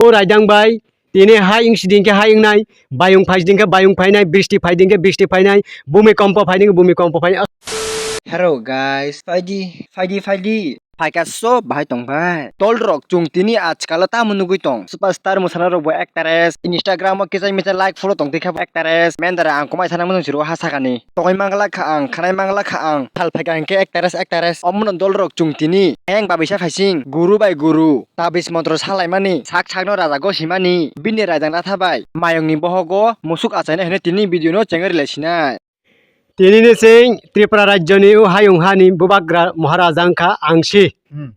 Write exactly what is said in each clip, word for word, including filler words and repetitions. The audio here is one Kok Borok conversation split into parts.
O Raidang bai, tini hai wng siding khe hai wngnai, bayung phai siding khe bayung phainai, bristi phai ding khe bristi phainai, bumi kompo phai ding khe bumi kompo phainai. Hello guys, phaidi, phaidi, phaidi. Phaikha so bahai tong bai. Tol rok chung tini ajkal o tamo nugui tong. Superstar mwsana rok bo actress, Instagram o kisa misa like follow tong tikha bo actress. Mendara ang komai sana mwnung siro ha sakani. Tokoi mangla kha ang, khanai mangla kha ang. Thal phaikha hwnkhe actress, actress. Omono dol rok chung tini. Heng babisa phaising, guru bai guru. Tabis montro salaimani, sak sakno raja gosimani, bini raidang ratha bai, mayungni bohogo musuk achaina hwnwi tini video no chengwi rwlai sinai. Tini ni sing Tripura rajyoni o hayung hani bubagra Maharaja wngkha Angsi. Hmm.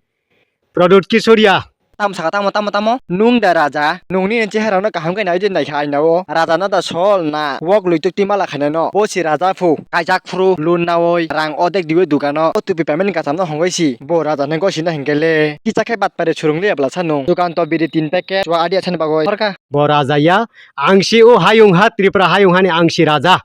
Pradut Kisoria. Tamo saka tamo, tamo, tamo? Nung da raja, nungni chehara no kaham khe nai din naikha aina o. Raja no da sol na, wok luituk twi mala khainai no. Bo si raja phu, kaijak phuru, lun naoi, rang odek diwi dukano. O tupi payment kasam no hongoi si, bo raja no gosina hingkele. Kicha khe bat pare surung liya bla sanung. Dukan to biri tin packet, chua adi asani bagoi. Sorka. Bo raja ya, Angsi o hayung ha, Tripura hayung hani Angsi raja.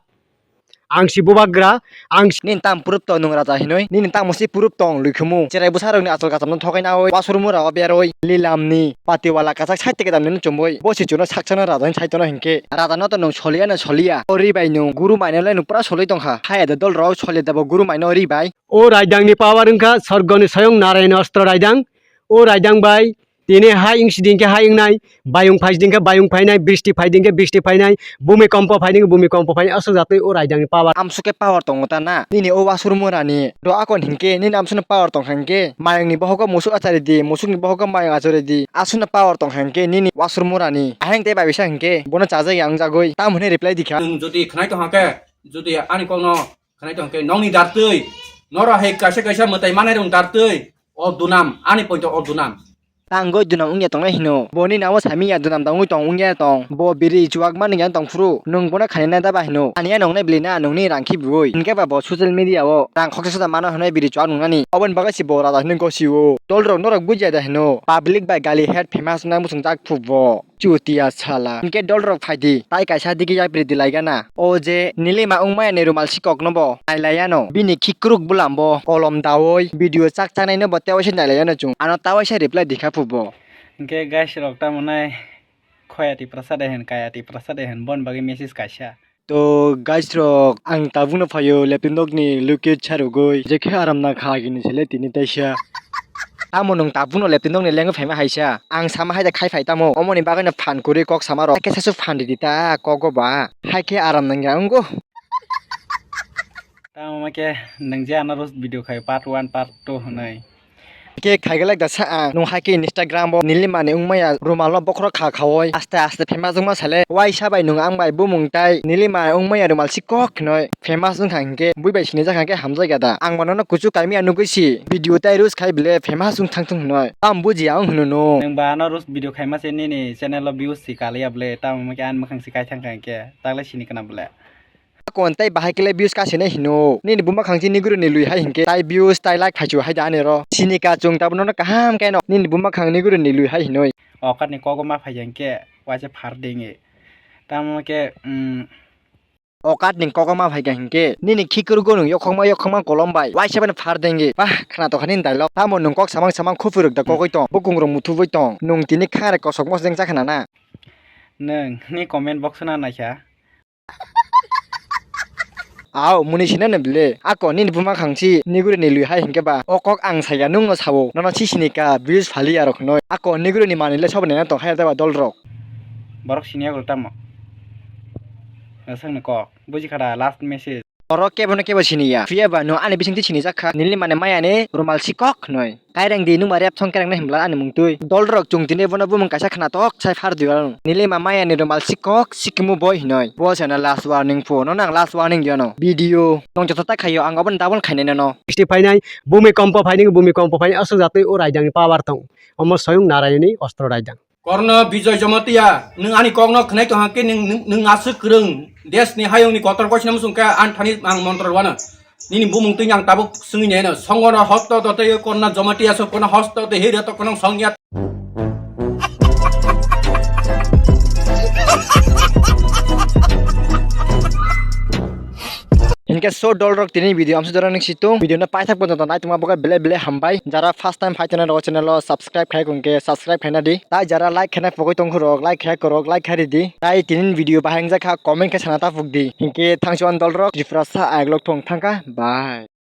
Angsi bubagra, Angsi. Nini tam proof to nung raja hinoi, nini tam musi proof tong luikhumu. Cherai bwsa rokni achal kacham no thokai naoi, wasur mura o beroi, lilam ni, pati wala kachak side teke dam nini chumboi. Bo si chuno sakchano raja hin sai tono hinkhe. Raja no to nung soliya no soliya. O ri bai nung guru mai no le nung pura soloi tongkha. Haya da dol rok soliya da bo guru mai no ri bai. O raidang ni power wngkha sorgo ni soyong Narayan ostro raidang. O raidang bai tini hai wng siding khe hai wngnai, bayung phai siding khe bayung phainai, bristi phai ding khe bristi phainai, bumi kompo phai ding khe bumi kompo phainai, aswk jatwi o raidang ni power. Amsuk khe power tongo ta na? Nini o wasur mura ni do akon hinkhe nini amsuk no power tongkha hinkhe mayung ni bohogo musuk achari di, musuk ni bohogo mayung achari di, aswk no power tongkha hinkhe nini wasur mura ni. Aheng tei babisa hinkhe bono chajak ya wngjagwi tamo hwnwi reply dikha. Nwng jodi khwnai tongkha khe, jodi ani kokno khwnai tongkhe nokni dartwi, noro hai kaisa kaisa mwtai manai rok dartwi, o dunam, ani poito o dunam. Tangoi dunam wngya tongnai hino. Boni nabo samiya dunam tangoi tong wngya tong. Bo biri chuak mani yan tong phuru. Nwng bono khani na daba hino. Ani ya nongnai bili na nongni rang khibiui. Hinkhe ba bo social media o rang khoksa soda mano hinoi biri chuak nungnani. Oboni bagwi si bo raja hinui gosio. Dol rok norok bujiya da hino. Public bai gali head famous wngna muchung jak phu bo. Chutia sala. Hinkhe dol rok phaidi. Tai kaisa digi yapri di laigana. O je Nilima wngmaya ni rumal sikok no bo. Nailaiya no. Bini khikruk bulam bo. Kolom daoi. Video chak chaknai no bo tewaisa nailaiya no chung. Ano tawaisa reply dikha phu bo. Hinkhe guys rok tamo nai. Khoya Tiprasa de hen, kaya Tiprasa de hen. Bon bagwi message kaisa. To guys rok, ang tabukno phaio laptop nokni luke charugoi, jekhe aram nangkha agini sele tini taisa. Tamo nwng tabukno laptop nokni lengwi phaima haisa? Ang sama haida khai phai tamo, omoni bagwino phan kwrwi kok sama rok. Haikhe sasu phan ridi ta kogo ba, haikhe aram nangya wngo. Tamo ma khe nwng je ano roast video khai part one, part two hwnwi. Khe khaigalak da sa ang, nung hai khe Instagram bo Nilima ni wngmaya rumal no bokhorok kha khaui aste aste famous wngma sale. Waisa bai nung ang bai bumung tai Nilima wngmaya rumal si kok hinoi famous wngkha hinkhe bui bai sinijak kha khe hamjak ya da. Ang bo nono kuchuk kaimia nugui si video tai roast khai bile famous wng thang thung hinoi. Tam buji ang hwno no. Nwng ba ano roast video khaima se nini channel o views si kaliya bile, tamo ma khe ani mwkhang si kai thang kha hinkhe tagle sini kana bile. Akon tai bahai kele views kasene hino. Nini buma khangchi niguru ni lui hai hinkhe tai views tai like phaichu hai da ani ro. Sini ka chung tabuk nono kaham keno. Nini buma khang niguru ni lui hai hinoi. Okat ni kogo ma phai hinkhe waise phar dengi. Tamo ke, mm, okat ni kogo ma phai hinkhe nini khikur gunung yokhokma yokhokma kolom bai waise bani phar dengi. Bah, khna tokha nini dialogue. Tamo nung kok samang samang khupui rwk da kogoi tong. Bukung rok muthubai tong. Nung tini khare kosok mosdeng cha khna na. Nung ni comment box na naikha. Aw, muni sina ne bile. Ako nini buma khangchi niguri ni lui hai hinkhe ba. O kok ang saya nung no sawo. Nono si sini ka views phali aro khnoi. Ako niguri ni mani le sobo nena tong hai da ba dol rok. Borok sini agul tamo. Nasang ni kok. Buji khada last message. Borok kebo no kebo sini ya. Phiya ba no ani bising ti sini jakha. Nili mane maya ni rumal si kok khnoi. Kaireng di nungba rep song kereng na himbla ani mung twi. Dol rok chung tini bono bumung kaisa khna tok sai phar di oro. Nili ma maya ni rumal sikok sikimu boi hinoi. Bo sana last warning pho. No nang last warning di ano. Video. Nong joto ta khayo ang abon double khainai no. Isti phainai, bumi kompo phainai, bumi kompo phainai, aswk jatwi o raidang ni power tong. Omo soyung Narayani ostro raidang. Korno Bijoy Jamatia, nwng ani kokno khwnai tong hangkhe nwng, nwng, nwng aswk kwrwng. Desh ni hayung ni kotor kochna musung khe ani thani ang montro rwano. Nini bumung twi ang tabuk swngwi naino. Songono hosto to tei korna Jamatia so kono hosto tei hiri to kono songya. Hinkhe So dolrok, tini video amsa jora ning situng. Video no paithak pojoto naitongma bagwi belai belai hambai. Jara first time phai tongnai rok channel o subscribe khai kong khe subscribe khaina di. Tai jara like khaina pogwi tongkhu rok, like khai korok, like khai ridi. Tai tini video bahai wngjakha, comment khe sana ta phuk di. Hinkhe thangsi wan dolrok, Tripura sa aglok thong thangkha. Bye.